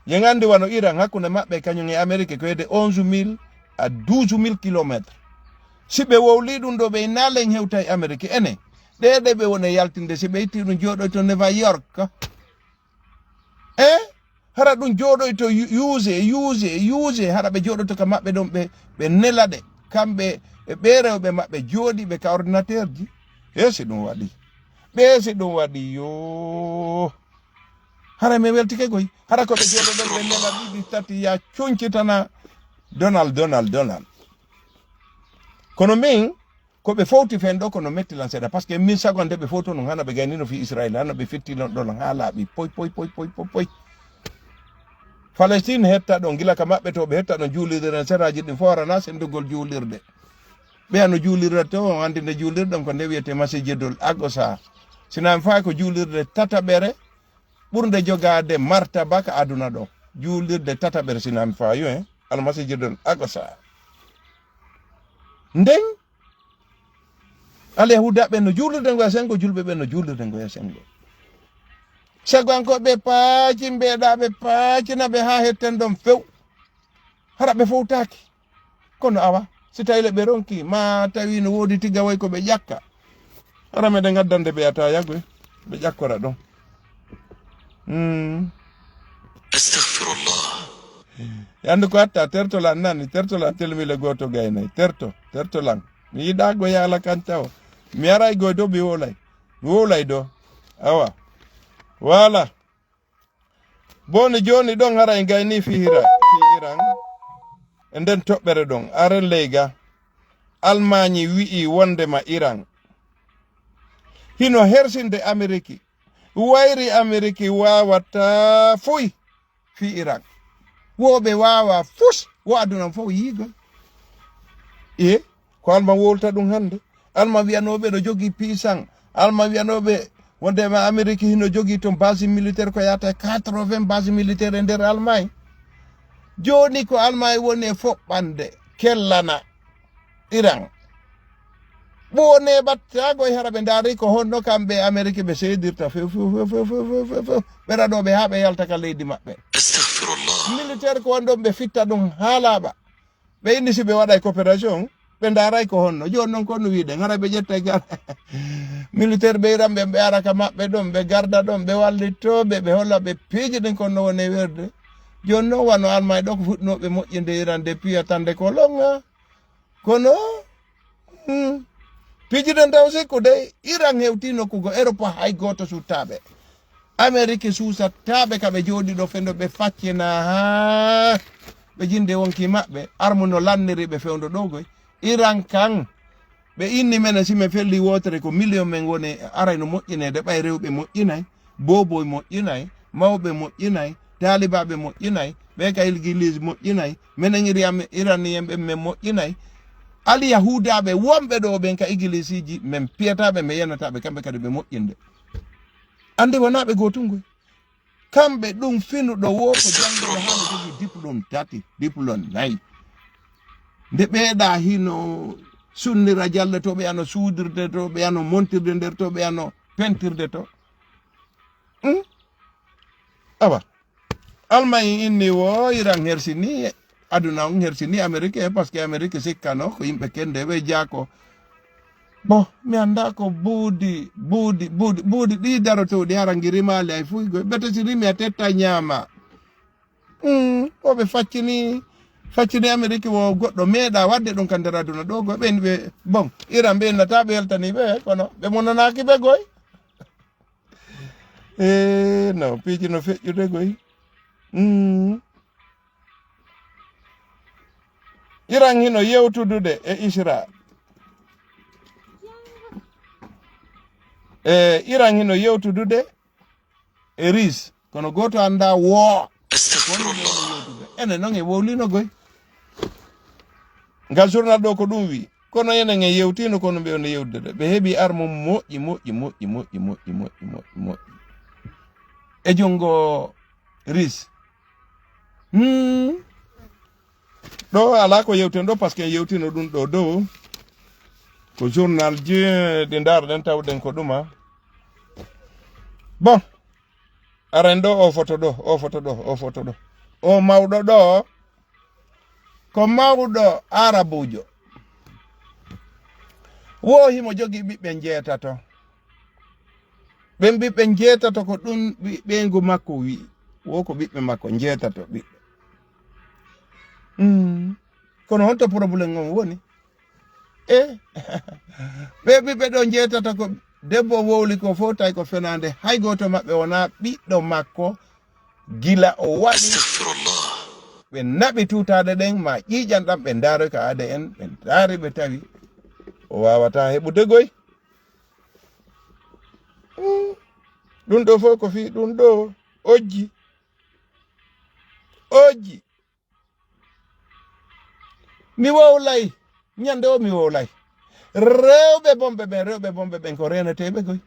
yen anndi wano Iran hakkunde maɓɓe kañum e Amerique ko hedde onze mille à douze mille kilomètres. Si ɓe wowli ɗum ɗo, ɓe naalen hewta e Amerique enen. Ɗe ɗe ɓe woni e yaltinde, si ɓe itti ɗum jooɗoy to New York. E hara ɗum jooɗoyto yu-, yuuse, yuuse, yuuse, hara ɓe jooɗoto ka maɓɓe ɗon, ɓe, ɓe nela ɗe, kamɓe e ɓee rewɓe maɓɓe jooɗiiɓe ka ordinateur ji. E si ɗum waɗi? Ɓe si ɗum waɗi, yoo. Hara mi weltike goy. Hara ko ɓe jooɗo ɗon, ɓe nela ɗiɗi, tati, ya cuncitana Donald, Donald, Donald. Kono min, ko ɓe fowti fen ɗo, kono metti lan seeɗa, parce que min sago nde ɓe fowto non, hana ɓe gaynino fi Israël, hana ɓe fetti non ɗon haa laaɓi, poy, poy, poy, poy, poy, poy. Palestine hetta ɗon, gila ka maɓɓe to ɓe hetta ɗon juulirde nden, seraaji ɗin foorana sendugol juulirde. Ɓe ano juulirde to, on anndi nde juulirɗon ko nde wiyetee Masjidul Aqsa. Sina en faa ko juulirde tataɓere ɓurnde jogaade martaba ka aduna ɗo. Juulirde tataɓere sina en faa yo, eh, Al Masjidul Aqsa. Nden Alyahuuda ɓen no juulirde ngo e senngo, julɓe ɓen no juulirde ngo e senngo. Sago an ko ɓe paaci, mbeɗa ɓe paacina ɓe haa hetten ɗon few. Hara ɓe fowtaaki. Kono awa, si tawi le ɓe ronki, ma tawi no woodi tiga way ko ɓe ƴakka. Hara meɗen ngaddande ɓe ata yagoy, ɓe ƴakkora ɗon. Hmm. Astaghfirullah. Yande ko atta, tertolan nani, tertolan telmile gooto gaynay. Terto, tertolan. Mi yiɗa go yaala kan tawa. Mi aray go do mi wolay. Mi wolay do. Awa. Wala. Boni joni ɗon haray gayni fi Iran, fi Iran. E nden toɓɓere ɗon, aren leyga. Almaañi wi'i wondema Iran hino hersinde Ameriki. Wayri Ameriki waawata fuy fii Iran. Wo ɓe waawa fus, wo aduna fof yiigol. E ko Alma wowlta ɗum hannde. Alma wiyanooɓe no jogii puissant. Alma wiyanooɓe wondema Ameriki hino jogii toon base militaire ko yahata e quatre-vingts base militaire e nder Almaañ. Jooni ko Almaañ woni e foɓɓande, kellana Iran. Ɓoone ɓattaago e hara ɓe ndaari ko honno kamɓe e Ameriki ɓe seedirta few, few, few. Ɓe raɗoo ɓe haa ɓe yalta ka leydi maɓɓe. Astaghfirullah. Militaire ko wonɗon ɓe fitta ɗum haa laaɓa. Ɓe inni si ɓe waɗay coopération, ɓe ndaaray ko honno. Jooni noon ko no wiiɗen, hara ɓe ƴetta gar-, militaire ɓe Iran ɓe, ɓe ara ka maɓɓe ɗon, ɓe garda ɗon, ɓe wallitoo ɓe, ɓe holla ɓe piiji ɗin kon no woni e weerude. Jooni noon wano Almaañ ɗo ko fuɗɗinooɓe moƴƴinde Iran depuis attande ko longa. Kono, hmm, piiji ɗin taw sikku dey, Iran hewtii nokku goo, Europe hay gooto suttaɓe. Ameriki suusataɓe ka ɓe jooɗi ɗo fendo ɓe faccina haa ɓe jinde wonki maɓɓe. Armu no lanniri ɓe fewndo ɗo goy. Iran kan, ɓe inni menen si men felli wootere ko million men woni aray no moƴƴineede, ɓay rewɓe moƴƴinay, booboy moƴƴinay, mawɓe moƴƴinay, Taalibaaɓe moƴƴinay, ɓe ka Ilgiliisi moƴƴinay, menen Iriyam-, Iraniyemɓe men moƴƴinay. Ali Yahuudaaɓe wonɓe ɗo ɓen ka Igiliisiiji, men piyataaɓe, men yenataaɓe, kamɓe kadi ɓe moƴƴinde. Anndi wonaa ɓe gootungoy. Kamɓe ɗum finuɗo wo ko jannguɗo haala jogii diplôme tati, diplôme nayi. Nde ɓeeɗa hino sunnira jalle to, ɓe ano suudirde to, ɓe ano montirde nder to, ɓe ano pentirde to. Hmm? Awa. Almahi inni wo Iran hersini, aduna on hersini Amerique, parce que Amerique sikkano ko yimɓe kende ɓe jaako. Bon, mi annda ko buudi, buudi, buudi, buudi ɗi darotoɗi hara ngi rimaali hay fuy goy. Bete si rimi a tetta ñaama. Hmm, o ɓe faccini, faccini Amerique wo goɗɗo meeɗa wadde ɗum ka nder aduna ɗo goy. Ɓen ɓe, bon, Iran ɓe innata ɓe yaltani ɓe, kono ɓe monanaaki ɓe goy. E no piiji no feƴƴude goy. Mm. Iran hino yewtudude e Isra. E Iran hino yewtudude e Ris. Kono gooto annda wo. Astagfirullah. Enen noon e wowlino goy. Ngal journal ɗo ko ɗum wi. Kono enen en yewtino kono ɓe on yewtude. Ɓe heɓi arme moƴƴi, moƴƴi, moƴƴi, moƴƴi, moƴƴi, moƴƴi, moƴƴi, moƴƴi. E junngo Ris. Hmm. Ɗo alaa ko yewten ɗo, parce que en yewtino ɗum ɗo dow. Ko journal ji ɗi ndaarɗen tawɗen ko ɗuma. Bon. Aren ɗo o foto ɗo, o foto ɗo, o foto ɗo. O mawɗo ɗo, ko mawɗo Arabuujo. Wo himo jogii ɓiɓɓe njeetato. Ɓen ɓiɓɓe njeetato ko ɗum ɓi-, ɓeyngu makko wi'i. Wo ko ɓiɓɓe makko njeetato ɓiɓɓe. Mm. Kono honto problème on woni? E ɓe ɓiɓɓe ɗo njeetata ko debbo wowli ko fof tawi ko fenaande. Hay gooto maɓɓe wonaa ɓiɗɗo makko gila o waɗi. Astagfirullah. Ɓe naɓi tuutaaɗe ɗen ma ƴiiƴan ɗam ɓe ndaaroy ka aade en, ɓe ndaari ɓe tawi o waawataa heɓude goy. Hmm. Ɗum ɗo fof ko fii ɗum ɗo ojji. Ojji. Mi wowlay. Ñande o mi wowlay. Rewɓe bonɓe ɓen, rewɓe bonɓe ɓen ko reeneteeɓe koy.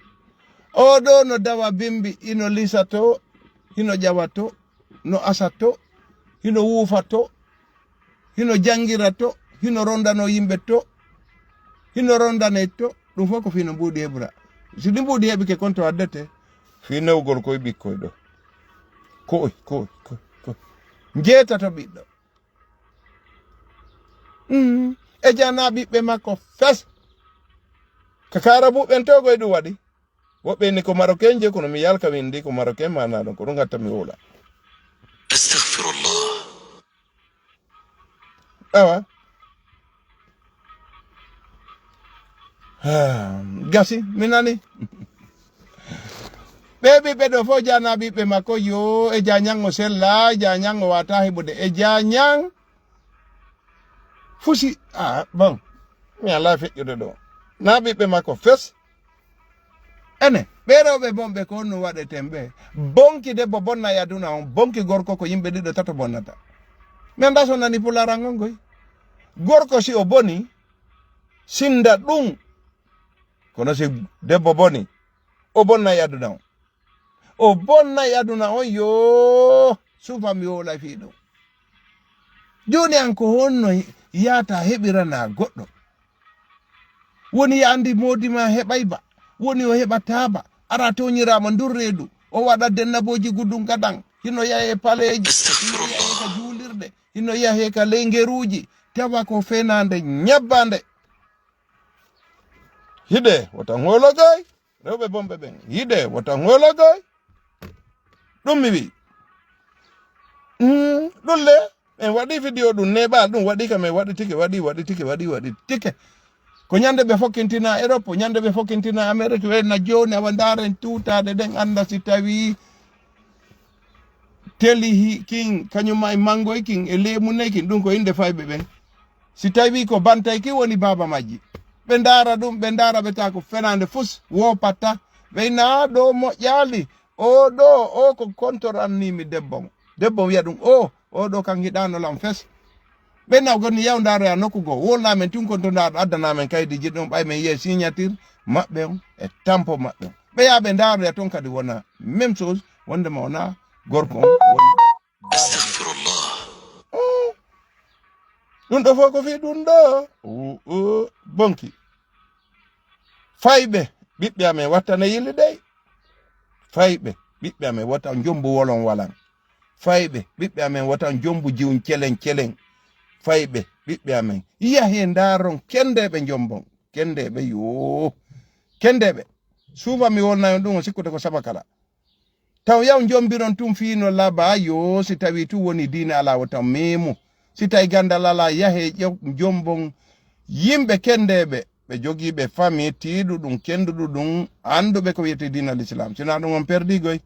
O ɗo no dawa bimbi, ino lisa to, hino ƴawa to, no asa to, hino wuufa to, hino janngira to, hino rondano yimɓe to, hino rondane to. Ɗum fof ko fii no mbuuɗi heɓra. Si ɗi mbuuɗi heɓike kon to addete, fii newgol koye ɓikkoy ɗo. Koy, koy, koy, koy. Njeetato ɓiɗɗo. Mm. E jana ɓiɓɓe makko fes. Ka kaarabu ɓen togo e ɗum waɗi. Woɓɓe ni ko Marocain je, kono mi yalka min ndi ko Marocain mana ɗon, ko ɗum gatta mi wowla. Astaghfirullah. Awa. Ah, gasi, mi nani. Ɓe ɓiɓɓe ɗo fof jana ɓiɓɓe makko, yo e jañan o sella, jañan o wata heɓude, e jañan fusi. Ah, bon, mi ala feƴƴude ɗo. Na ɓiɓɓe makko fes. Ene, ɓe rewɓe bonɓe ko honno waɗeten ɓe? Bonki debbo bonna e aduna on, bonki gorko ko yimɓe ɗiɗo tato bonnata. Mi annda so nani pularan on goy. Gorko si o boni, sinda ɗum. Kono si debbo boni, o bonna e aduna on. O bonna e aduna on, yo, suufa mi wowlay fii ɗum. Jooni an ko honno yaata heɓirana goɗɗo? Woni ya andi moodi ma heɓay ba. Woni o heɓata ba. Ara toñiraama ndur reedu. O waɗa dennabooji gudun gadan. Hino yahe paleeji. Hino yahe ka juulirɗe. Hino yahe ka ley ngeruuji. Tawa ko fenaande ñabbaande. Hiɗe, wota ngologay. Rewɓe bonɓe ɓen. Hiɗe, wota ngologay. Ɗum mi wi. Mm, ɗum le, en waɗi vidéo ɗum neɓal, ɗum waɗi kam, en waɗi tike, waɗi, waɗi tike, waɗi, waɗi tike. Ko ñande ɓe fokkintina Europe, ñande ɓe fokkintina Amérique, we na jooni awa ndaaren tuutaade ɗen, annda si tawi teli hi-, kin, kañum ma e mangoy kin, e leemuney kin, ɗum ko innde fayɓe ɓen. Si tawi ko bantay kin woni baaba majji. Ɓe ndaara ɗum, ɓe ndaara ɓe tawa ko fenaande fus, woopatta. Ɓe na ɗo moƴƴaali, o ɗo, o ko kontoranni mi debbo mo. Debbo wiya ɗum, "O, o ɗo kan yiɗaano lam fes." Ɓe naw goni yaw ndaaro ya nokku goo. Wolna men tun kon to ndaaro addana men kaydi jiɗɗon ɓay men yi'e signature maɓɓe on e tampo maɓɓe on. Ɓe yaa ɓe ndaaro ya ton kadi wona même chose wonde ma wona gorko on woni. Astaghfirullah. Mm. Ɗum ɗo fof ko fii ɗum ɗo. U-, u-, bonki. Fayɓe, ɓiɓɓe amen wattana yilli dey. Fayɓe, ɓiɓɓe amen wata njombu wolon walan. Fayɓe, ɓiɓɓe amen wata njombu jiwun celen celen. Fayɓe, ɓiɓɓe amen. Yahee ndaaron kendeeɓe njombon. Kendeeɓe yoo. Kendeeɓe. Suufa mi wolnayon ɗum o sikkude ko sabakala. Taw yaw njombiron tun fii no laba yo si tawi tun woni diine alaa wota meemu. Si tawi gandal alaa yahee ƴew-, njombon yimɓe kendeeɓe. Ɓe jogiiɓe fami tiiɗuɗum, kenduɗuɗum, annduɓe ko wiyetee diinal Islaam. Sinaa ɗum on perdiigoy.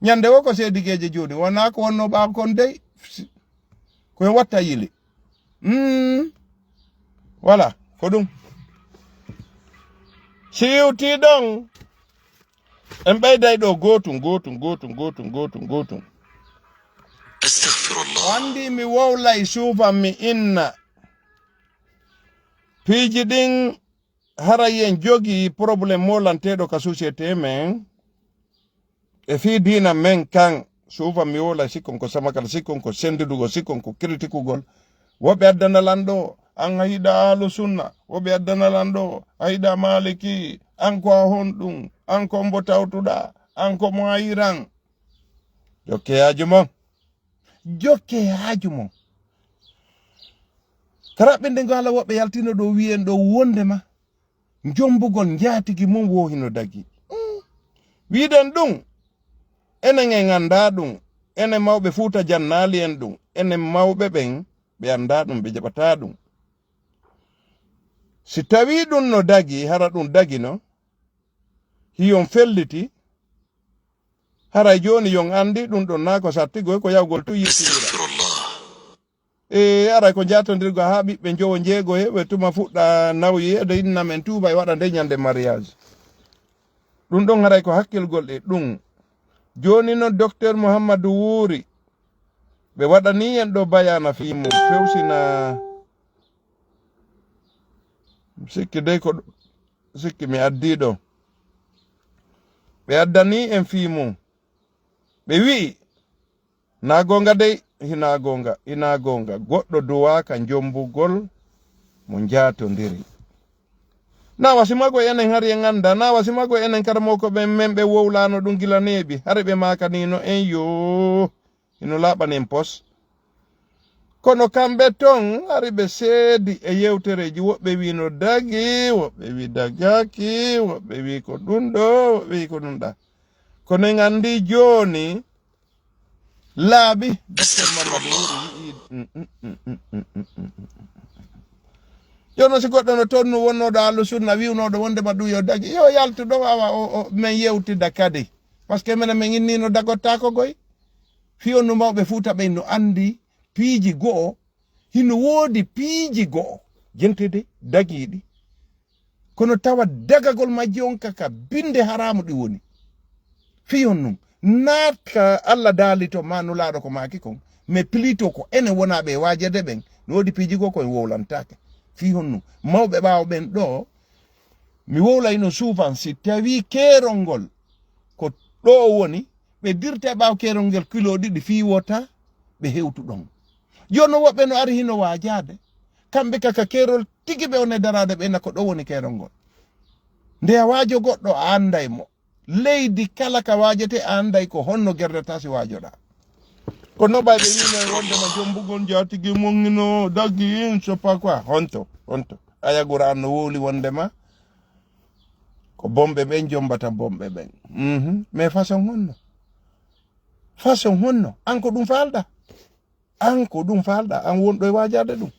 Ñande woo ko seedigeeje jooni, wonaa ko wonnoo ɓaawo kon dey. Ko en watta yili. Mm. Voilà, ko ɗum. Si iwtii ɗon, en ɓeyday ɗo gootum, gootum, gootum, gootum, gootum, gootum. Astaghfirullah. O anndi mi wowlay suufan mi inna. Piiji ɗin haray en jogii problème molanteeɗo ka société men. E fii diina men kan, suufa mi wola sikkon ko samakal, sikkon ko sendudugol, sikkon ko kritikugol. Woɓɓe addana lan ɗo, an a yiɗa ahlu sunna. Woɓɓe addana lan ɗo, a yiɗa maliki. An ko a honɗum, an ko mbo tawtuɗa, an ko mo a yiran. Jokke haaju mon. Jokke haaju mon. Ka raɓɓinde ngo haala woɓɓe yaltino ɗo wi'en ɗo wonde ma. Njombugol njaatigi mum woo hino dagi. Mm. Wi'den ɗum, enen en anndaa ɗum, enen mawɓe Fuuta jannaali en ɗum, enen mawɓe ɓen ɓe anndaa ɗum, ɓe jaɓataa ɗum. Si tawii ɗum no dagi, hara ɗum dagino, hiyon felliti, haray jooni yon anndi ɗum ɗon naa ko sattigoy, ko yawgol tun yiltindira. E aray ko njaatondirgo haa ɓiɓɓe njowo njeego heɓe tuma fuɗɗa nawyeede inna men tuuba e waɗa nde ñande mariage. Ɗum ɗon haray ko hakkilgol e ɗum. Jooni non Docteur Muhammadu Wuuri, ɓe waɗanii en ɗo bayaana fii mum, fewsina sikki dey ko ɗo, sikki mi addii ɗo. Ɓe addanii en fii mum. Ɓe wi'i, naa goonga dey, hinaa goonga, hinaa goonga. Goɗɗo duwaaka njombugol mo njaatondiri. Naa wasimago enen hari en annda, naa wasimago enen karamoko ɓen men ɓe wowlaano ɗum gila neeɓi, hari ɓe maakaniino en yoo, hino laaɓani en pos. Kono kamɓe ton hari ɓe seedi e yewtereeji, woɓɓe wii no dagi, woɓɓe wii dagaaki, woɓɓe wii ko ɗum ɗo, woɓɓe wii ko ɗum ɗa. Kono en anndi jooni, laaɓi. Astagfirullah. Jooni si goɗɗo no tonnu wonnooɗo ahlu sunna wi'unooɗo wonde ma ɗum yo dagi, yo yaltu ɗo awa o, o, men yewtida kadi. Parce que menen men innino dagottaako goy. Fiyonnu mawɓe Fuuta ɓen no anndi piiji go'o, hino woodi piiji go'o, jentede dagiiɗi. Kono tawa dagagol majji on ka, ka binde haraamu ɗi woni. Fiyon nun, naat ka Alla daalito ma Nulaaɗo ko maaki kon, mais plutôt ko enen wonaaɓe e waajede ɓen, no woodi piiji goo ko en wowlantaake. Fiyon nun, mawɓe ɓaawo ɓen ɗo, mi wowlayno souvent si tawi keerol ngol ko ɗo o woni, ɓe dirta e ɓaawo keerol ngel kilo ɗiɗi fii wota ɓe hewtu ɗon. Jooni woɓɓe no ari hino waajaade. Kamɓe ka, ka keerol tigi ɓe woni daraade ɓe na ko ɗo woni keerol ngol. Nde a waajo goɗɗo a annday mo. Leydi kala ka waajete a annday ko honno gerdata si waajoɗaa. Ko no ɓay ɓe wiino e wonde ma jombugol njaatigi mon hino daggi, je sais pas quoi. Honto, honto. Aya Qur'an no wowli wonde ma ko bomɓe ɓen jombata bomɓe ɓen. Mhm. Mais façon honno? Façon honno? An ko ɗum faalɗa? An ko ɗum faalɗa? An wonɗo e waajaade ɗum?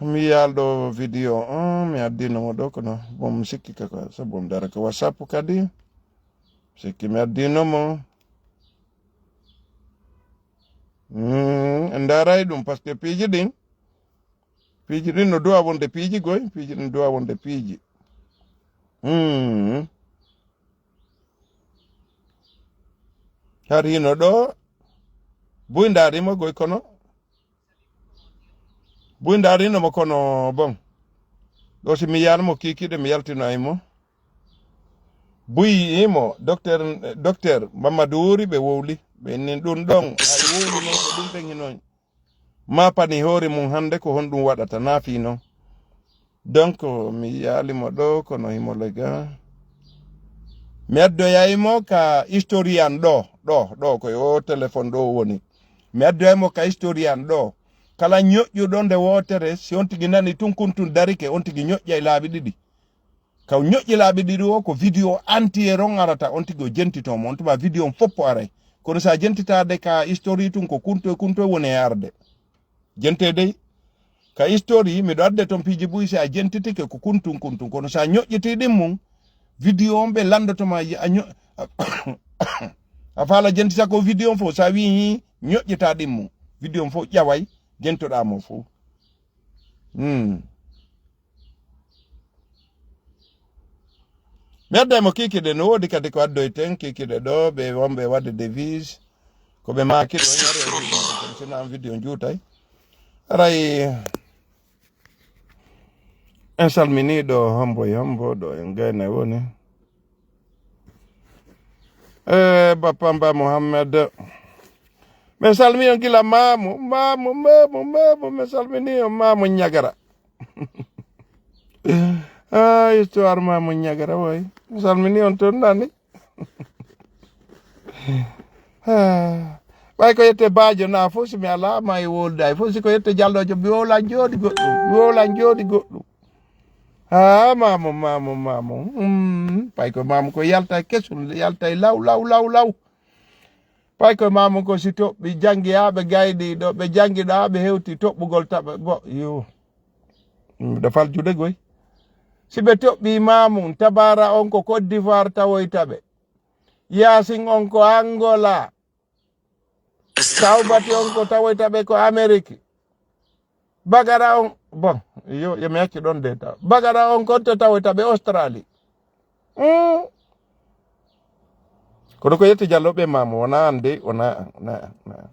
Mi yaalɗo vidéo on, mi addino mo ɗo, kono bon, mi sikki ka, ka, sabu mi dara ka WhatsApp kadi. Sikki mi addino mo. Mm, en ndaaray ɗum, parce que piiji ɗin, piiji ɗin no duwa wonde piiji goy, piiji ɗin duwa wonde piiji. Mm. Har hino ɗo, Buy ndaarimo goy kono. Buy ndaarino mo kono bon. Ɗo si mi yalmo kiikiiɗe mi yaltino ay mo. Buy imo, docteur, docteur Mamadou Wuri ɓe wowli. Ɓe nin ɗum ɗon, hay wowli non ko ɗum ɗen hino. Ma pani hoore mum hannde ko honɗum waɗata, na fii non. Donc, mi yaali mo ɗo, kono himo lega. Mi addoyay mo ka historian ɗo, ɗo, ɗo, ko yo téléphone ɗo woni. Mi addoyay mo ka historian ɗo. Kala ñoƴƴuɗo nde wootere, si on tigi nani tun kun tun darike, on tigi ñoƴƴay laabi ɗiɗi. Ka o ñoƴƴi laabi ɗiɗi o, ko vidéo entier on arata, on tigi o jentito mo, on tuma vidéo on foppo aray. Kono sa jentitaade ka histori tun, ko kunto e kunto woni e arde. Jente dey, ka histori, miɗo adde ton piiji buy, si a jentitike ko kuntun kuntun. Kono sa ñoƴƴiti ɗin mum, vidéo on ɓe landoto ma, a ño-, a faala jentita ko vidéo on fof, sa wi hi, ñoƴƴita ɗin mum. Vidéo on fof ƴaway, jentoɗa mo fof. Hmm. Mi adday mo kiikiiɗe, no woodi kadi ko addoyten kiikiiɗe ɗo, ɓe wonɓe waɗde devise. Ko ɓe maaki ɗo, yari e video, kono sino an video juutay. Aray, en salmini ɗo, hombo e hombo ɗo, en gayna woni. Eh, Bapamba Mohammed. Mi salmini on gila maamu, maamu, maamu, maamu, mi salmini on maamu ñagara. Ah, histoire maamu ñagara, woy. Mi salmini on ton nani. Ah, ɓay ko yette baajo na fof, si mi alaa ma e wolda e fof, si ko yette jallojo, mi wowlan jooɗi goɗɗum, mi wowlan jooɗi goɗɗum. Ha, maamu, maamu, maamu. Mm, ɓay ko maamu ko yalta e kesul, yalta e law, law, law, law. Ɓay ko maamu ko si toɓɓi janngiyaaɓe gayɗiiɗo, ɓe janngiɗaa, ɓe hewti toɓɓugol taɓa, bo, yo. Miɗo fal juuɗe goy. Si ɓe toɓɓii maamu, Tabara on ko Côte d'Ivoire tawoyta ɓe. Yaasin on ko Angola. Sawbati on ko tawoyta ɓe ko Amerique. Bagara on, bon, yo, yo mi accu ɗon de taw. Bagara on ko to tawoyta ɓe Australie. Mm. Kono ko yetti Jallo ɓe maamu, wona an de, wona an, wona an, wona an.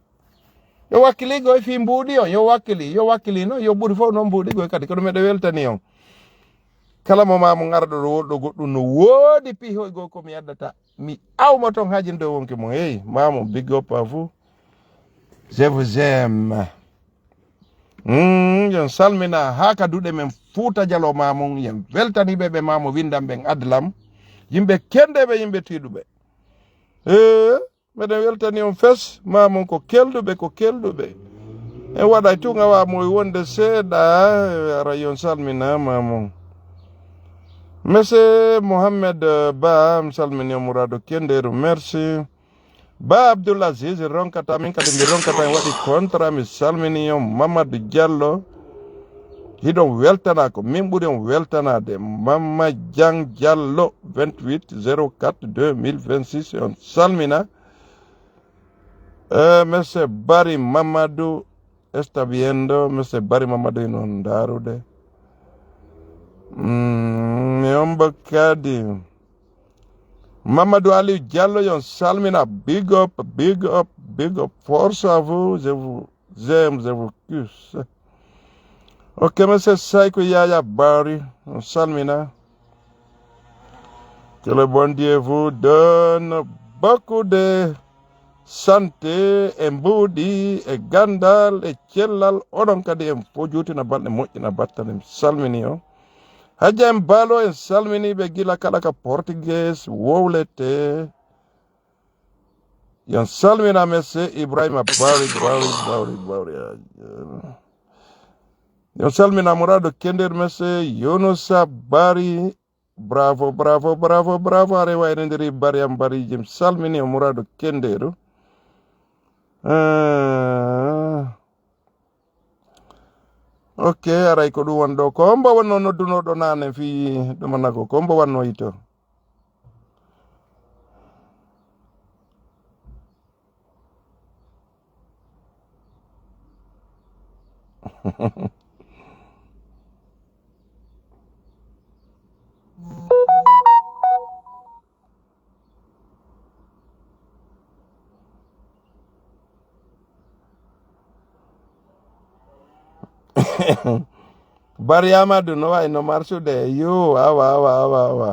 Yo wakkili goy fii mbuuɗi on, yo wakkili, yo wakkili non, yo ɓuri fof non mbuuɗi goy kadi, kono meɗen weltani on. Kala mo maamu ngarɗo ɗo woɗɗo goɗɗum no woodi pihoygol ko mi addata. Mi awma ton hajinde wonki mo. Hey, maamu, big up à vous. Je vous aime. Mm, yen salmina haa ka duɗe men Fuuta Jaloo maamu. Yen weltaniiɓe ɓe maamu windan ɓen adlam. Yimɓe kendeeɓe, yimɓe tiiɗuɓe. Eh, meɗen weltani on fes. Maamu ko kelduɓe, ko kelduɓe. En waɗay tun awa moy wonde seeɗa. Ara yon salmina maamu. Monsieur Mohamed, eh, Ba, mi salmini on Murado Kenderu. Merci. Ba Abdoul Aziz ronkata, min kadi mi ronkata, en waɗi contrat, mi salmini on. Mamadou Diallo, hiɗon weltana, ko min ɓuri on weltanaade. Mama Diang Diallo, vingt-huit zéro quatre deux mille vingt-six, on salmina. Eh, monsieur Bari Mamadou, está viendo, monsieur Bari Mamadou, hinon ndaarude. Mm, mi ombo kadi. Mamadou Aliou Diallo, yon salmina, big up, big up, big up, force à vous, je vous j'aime, je vous kiffe. Ok, monsieur Saiko Yaya Bari, on salmina. Que le bon Dieu vous donne beaucoup de santé e mbuuɗi e ganndal e cellal. Onon kadi en fof juutina balɗe moƴƴina battane. Mi salmini on. Hajja en Baalo, en salmini ɓe gila kala ka Portuguese wowlete. Yon salmina monsieur Ibrahima Bawri, Bawri, Bawri, Bawri. Yon salmina Murado Kender, monsieur Yunusa Bari. Bravo, bravo, bravo, bravo. Are wayne ndiri Bari am Bari, jim salmini o Murado Kenderu. Eh, ok, aray ko ɗum woni ɗo. Ko hombo wonno noddunooɗo naane fii ɗum nako? Ko hombo wonno yito? Bari Amadou no wayi no marsude. Yo, awa, awa, awa, awa.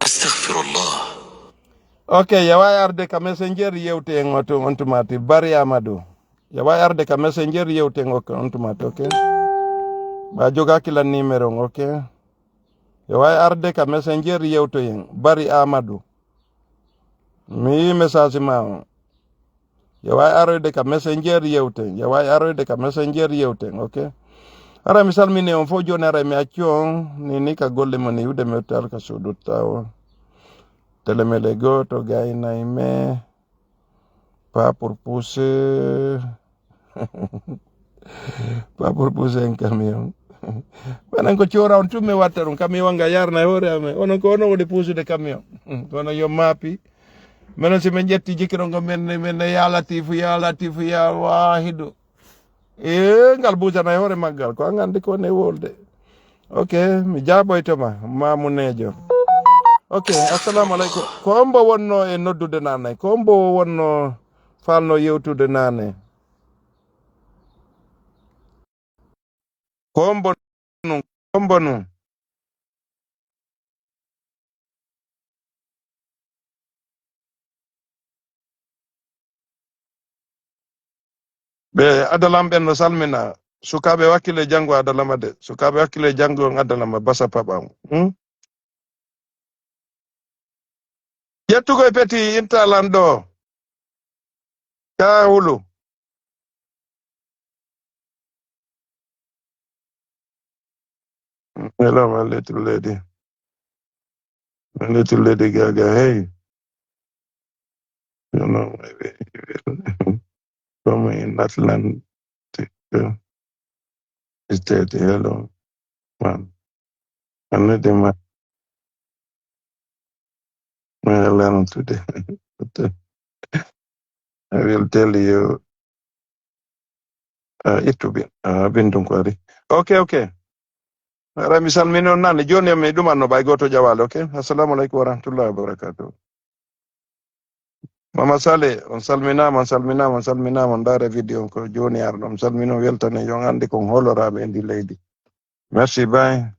Astaghfirullah. Ok, ya wawi arde ka messenger yewte en on tu-, on tumati. Bari Amadou. Ya wawi arde ka messenger yewte en ok, on tumati, ok? Ba jogaki la numéro, ok? Ya wawi arde ka messenger yewte en. Bari Amadou. Mi yi message ma on. Ya wawi aroyde ka messenger yewten. Ya wawi aroyde ka messenger yewten, ok? Ara mi salmini on fof joni, ara mi accu on ni, ni ka golle mon iwde mi wettal ka suudu tawo. Telemele goto gaynay me. Pas pour pousser. Pas pour pousser un camion. Menen ko cora on tun mi watta ɗum. Camion nga yarna e hoore amen. Onon ko onon woni puusude camion. Kono yo maapi. Menen si min ƴetti jikiro ngo min, min ne ya Latifu, ya Latifu, ya Wahidu. E ngal buusana e hoore maggal. Ko an anndi ko ne wolde. Ok, mi jaaboyto ma, Mamu Neejo. Ok, assalamu aleykum. Ko ombo wonno e noddude nane? Ko ombo wonno falno yewtude nane? Ko ombo nun, ko ombo nun. Ɓe Adalam ɓen no salmina. Sukaaɓe wakkile janngo Adalama de. Sukaaɓe wakkile janngo on Adalama basa paɓa on. Hmm? Ƴettugo e peti intalan ɗo. Ka hulu. Hello, my little lady. My little lady Gaga, hey. You know, maybe you will come in Atlantic uh, State. Hello, man. I need him. I learn today. But, uh, I will tell you. Uh, it to be. Uh, bindun kwari. Okay, okay. Ara mi salmini on nane. Joni mi ɗumanno ɓay goto ƴawaali, okay? Assalamu aleykum wa rahmatullahi wa barakatuh. Mama Sale, on salminama, on salminama, on salminama, on ndaara vidéo on ko joni arɗo. On salmino weltane, yo on anndi kon hooloraaɓe e ndi leydi. Merci, bye.